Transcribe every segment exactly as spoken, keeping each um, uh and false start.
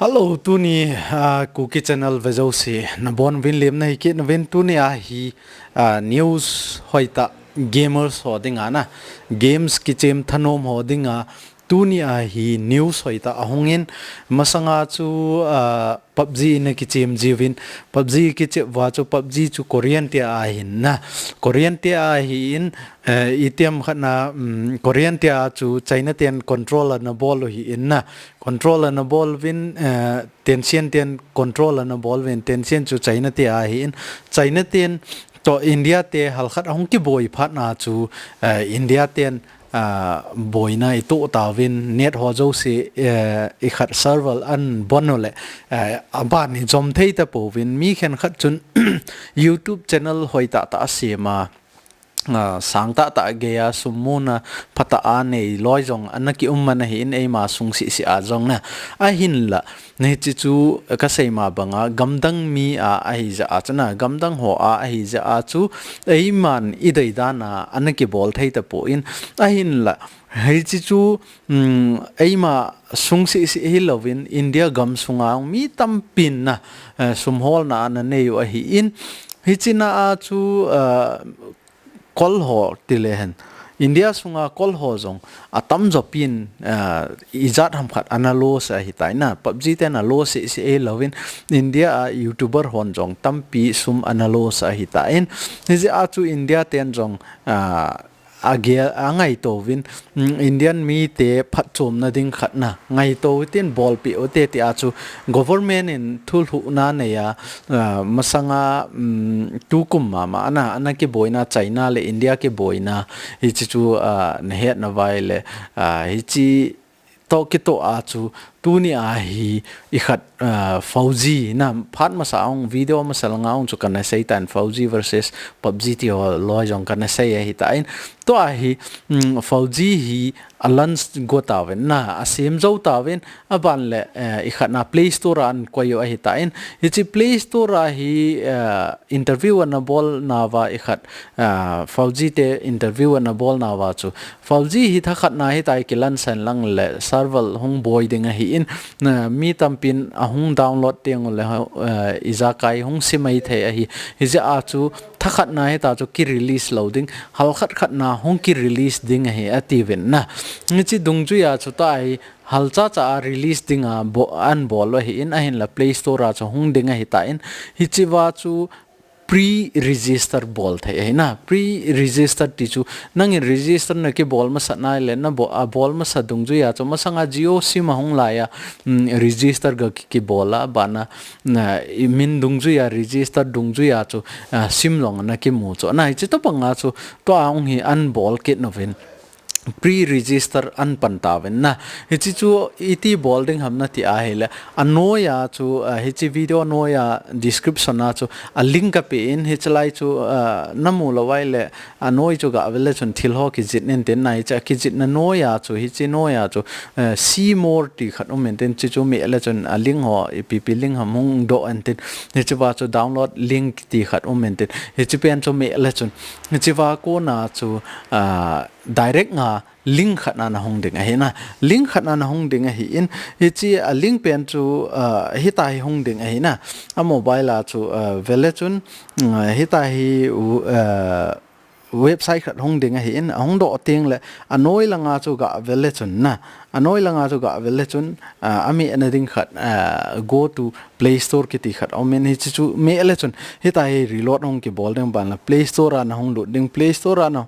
Hello, tuni, ah, Kuki Channel vejouse nabonuvin lemna hikit nauvin. Tuni a hi, ah, news hoitah gamers ho dinga na, games kichem thanom ho dinga, tuni a hi news hoitah ahungin, masanga chu, ah, PUBG in akichem jiuvin, PUBG kichep uva chu, PUBG chu Korean te ahin na, Korean te ahin, eh, itiham khat na, um, Korean te a chu China ten control anabol u ahin na, control anabol uvin, eh, Tencent ten control anabol uvin, Tencent chu China te ahin, China ten toh India te halkhat ahung kiboi phat na chu, eh, India ten, ah, boina itoh tauvin, net ho jouse, eh, ikhat server anabon uleh, eh, aban ijom thei tapouvin, mi khenkhat chun YouTube channel hoitah tah asem a, ah, sang tah tah geiya sum muna phatah a nei loi jong ana kium man ahin, eima sung seh seh a jong na. Ahinla, hiche chu kasei ma banga, gamdang mi a ahi jeh a chu na, gamdang ho a ahi jeh a chu, eiman idei dan a ana kibol thei tapon, ahinla, hiche chu, um, eima sung seh seh hilouvin, India gam sunga mi tampin na, eh, sum holna ana nei u ahin, hiche na a chu, ah, kol ho tile hen, India sunga kol ho jong atamjo pin, ah, ijat ham khat ana loss ahitai na, PUBG ten aloss seh seh hilouvin, India a YouTuber hon jong tampi sum ana loss ahitan, hijeh a chu India ten jong, ah, agel, angaito uvin, um, Indian mite phatchomna ding khat na, ngaito utin bolpeh ute tia chu government in thulhuhna nei a, ah, masanga, um, tukum mama ana, ana kiboina China le India kiboina, hiche chu, ah, nahet nauva ahile, ah, hiche toh kitoh a chu tuni a hi ikhat, ah, Fauji na phat masa ahung, video masa langa ahung chu kana seitan, Fauji versus PUBG ti ho loi jong kana sei ahitan, tua hi, um, Fauji hi a launch go tauvin na, asem jou tauvin, aban le, eh, ikhat na Play Store a ahin koi u ahitan, hiche Play Store a hi, eh, interview anabol nauva ikhat, ah, Fauji te interview anabol nauva chu, Fauji hi thakhat na hitia kilaunch in lang le server hung boi ding ahin, na, mi tampin ahung download teng ule, eh, ijakai hung simei thei ahi, hijeh a chu thakhat na hitia chu ki release lou ding, halkhat khat na hung ki release ding ahi atiuvin na. Hiche dungjui a chu tua hi hal chacha a release dinga bo-, anabol u ahin, ahinla Play Store a chu hung ding ahitan, hiche uva chu pre-register bol thei ahi na. Pre-register ti chu nangin register nakibol masat nai le, nabo-, abol masa dungjui a chu masanga Jio sim ahung lai a, um, register ga ki, kibol a, bana, na, i min dungjui a, register dungjui a chu, ah, sim jong nakimu chu. Na, hiche tobang a chu, tua ahung hi anabol kit nauvin, pre-register anapan tauvin na. Hiche chu iti bol ding ham nati ahile, anoi a chu, ah, hiche video noi a description a chu a link kapeh in, hiche lai chu, ah, namu lou ahile, anoi chu gah vel le chun thil ho kijih intin na, hiche kijihna noi a chu, hiche noi a chu, ah, see more ti khat um intin, hiche chu meh le chun a link ho, ipi pi link ham hung doh intin, hiche uva chu download link ti khat um intin, hiche pen chu meh le chun, hiche uva kona chu, ah, direct nga link khat na nahung ding ahi na. Link khat na nahung ding ahin, hiche a link pen chu, ah, hitia hi hung ding ahi na. A mobile a chu, ah, vel le chun, um, hitia hi, uh, ah, website khat hung ding ahin, ahung doh teng le, anoi langa chu gah vel le chun na. Anoi langa chu gah vel le chun, ah, amehna ding khat, ah, go to Play Store kiti khat aum in, hiche chu meh le chun, hitia hi reload hung kibol ding, ban le Play Store a nahung lut ding, Play Store a na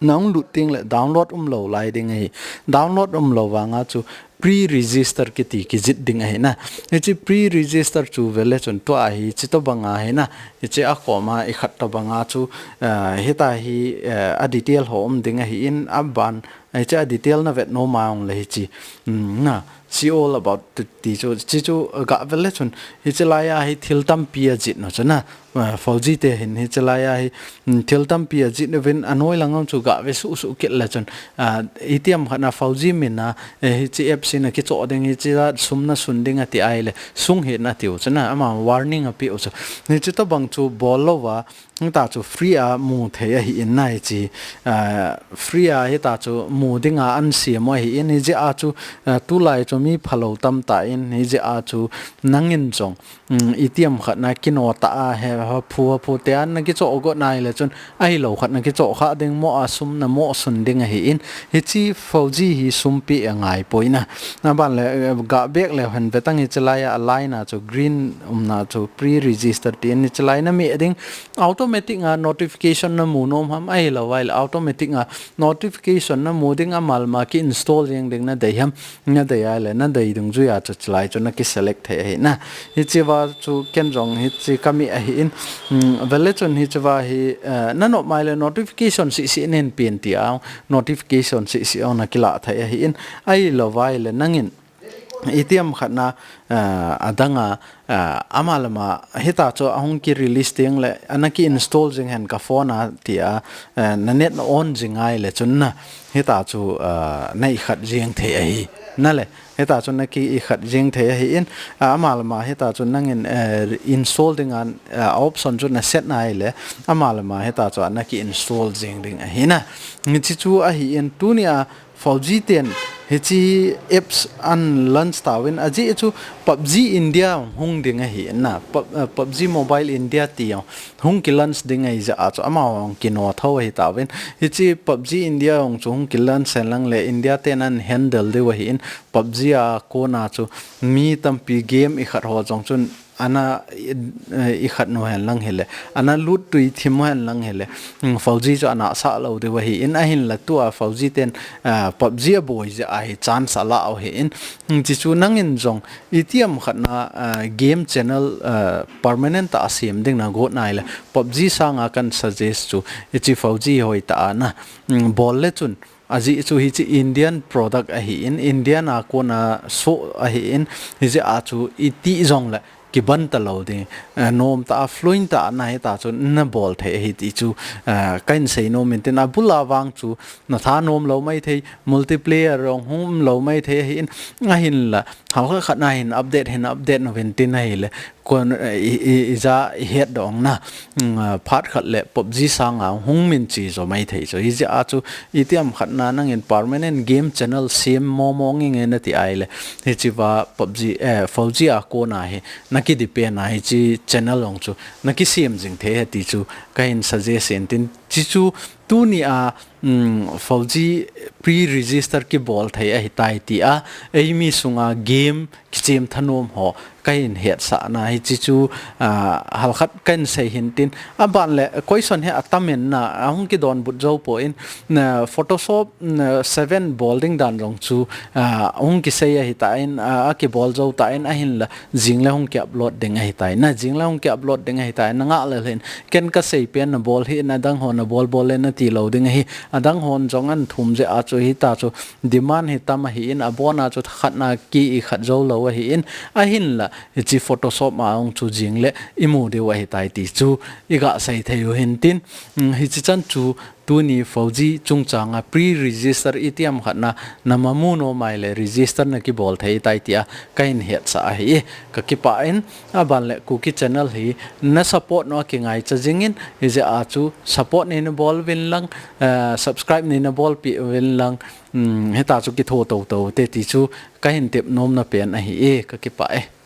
nahung lut teng le download umlou lai ding ahi. Download umlou vanga chu pre-register kiti kijih ding ahi na. Hiche pre-register chu vel le chun tua hi, hiche tobang ahi na. Hiche a koma ikhat tobang a chu, ah, hitia hi, eh, a detail ho um ding ahin, aban, hiche a detail navet nom a ahung le hiche. Um, na, see all about ti chu, hiche chu gah vel le chun, hiche lai a hi thil tampi ajih u chu na. Ah, Fauji te hin hiche lai a hi, um, thil tampi ajih uvin, anoi lang chu gah ve suh suh kit le chun, ah, itiham khat na Fauji min a, eh, hiche app hi nakichoh ding, hiche a sum nasun ding ati ahile, sung hih in atiu chu na, ama warning apeh u chu. Hiche tobang chu bol louva, hitia chu free a mu thei ahin na hiche, ah, free a hitia chu mu dinga an siam u ahi in, hijeh a chu, eh, tulai chu mi phalou tamtah in, hijeh a chu nangin jong, um, itiham khat na kino tah a he, ha phu, ha phu te an na kichoh got nai le chun, ahilou khat na kichoh kha ding mo a sum na mo sun ding ahi in, hiche four G hi sum pe angai poi na. Na ban le, eh, ga bek le hen vetang hiche lai a, a line a chu green umna chu pre-register ti in hiche lai na meh ding, automatic a notification na mu nom ham ahilou vai le automatic a notification na mu ding a malma ki install jeng ding na dei ham, na dei ai le, na dei dungjuia chu chulai chu na ki select thei ahi na. Hiche va chu ken jong hiche ka meh ahi in, um, vele chun hiche va hi, eh, na nop mai le notification sisi nen pen ti a, notification sisi ong na kila thei ahi in, ahilou vai le nangin, itiham khat na, eh, adang a, eh, ama lama, hita chu ahung ki release ding le, ana ki install jing hen ka phone a, ti a, eh, na net na on jing ai le chun na, hita chu, eh, na ikhat jing thei ahi. Na le, hita chu na ki ikhat jing thei ahi in, eh, ama lama, hita chu nangin, eh, install ding an, eh, option chu na set nai le, ama lama, hita chu na ki install jing ding ahi na. Hiche chu ahi in, tuni a, four G ten, hiche apps an launch tauvin, ajeh chu PUBG India hung ding ahi na, Pub-, eh, PUBG Mobile India ti hung ki launch ding ahi jeh a chu, ama hung kino tho ahi tauvin. Hiche PUBG India hung chu hung ki launch hen lang le, India ten an handle diu ahi in, PUBG a kona chu mi tampi game ikhat ho jong chun, ana, eh, ikhat nu hen lang hile, ana lut tui thim hen lang hile, mm, four G chu ana sah lou diu ahi in, ahin la tua four G ten, ah, PUBG a boi jeh a hi chance ala u ahi in, mm, hiche chu nangin jong itiham khat na, ah, game channel, ah, permanent a sem ding na got nai le, PUBG sanga kan suggest chu, hiche four G hoi tah a na, mm, bol le chun, ajeh chu hiche Indian product ahi in, Indian a kona soh ahi in, hijeh a chu iti jong le kiban talou ding, eh, nom tah a, fluent tah a na hita chu na bol thei ahi ti chu, eh, ka hin sei nom in tin, abul a vang chu na tha nom lou mai thei, multiplayer jong hung um lou mai thei ahi in, ahin la, hal khat khat na hin update, hin update na vin tin ahile, kon, eh, i, i, ija i het dong na, mm, ah, phat khat le PUBG sanga hung min chi jo mai thei chu. Hijeh a chu itiham khat na nangin permanent game channel sem momo nge nge na ti ai le, hiche va PUBG, eh, four G a kona hi na ki depend a hiche channel ong chu na ki sem jing thei ahi ti chu ka hin suggest in tin, hiche chu tuni a, mm, four G pre-register ki bol thei ahi tai ti a, eimi sunga game kichem thanom ho ka hin hetsah na hiche chu, ah, hal khat ka hin sei hin tin, aban le question hi atam in na, ahung ki donbut jou poi in, na Photoshop, na seven bol ding dan jong chu, ah, hung ki sei ahi tan, ah, aki bol jou tan, ahin la jing le hung ki upload ding ahi tai. Na jing le hung ki upload ding ahi tai. Na ngah le hin ken ka sei pen na bol hi in, adang ho na bol bol le na ti lou ding ahi. Adang hon jong an thum jeh a chu hita chu demand hi tam ahi in, abon a chu khat na ki ikhat jou lou ahi in, ahin la hiche Photoshop a ong chu jing le i mu diu ahi tai ti chu i ga sei thei u hin tin, mm, hiche chan chu tuni four G chungchang a pre-register itiham khat na, na ma mu nom ai le register na ki bol thei tai ti a ka hin hetsah ahi e, ka kipah in, aban le Kuki channel hi na support nom a ki ngaicha jing in, hijeh a chu support nei na bol vin lang, eh, subscribe nei na bol pi vin lang, mm, hita chu ki tho to to te ti chu ka hin tep nom na pen ahi e, ka kipah e.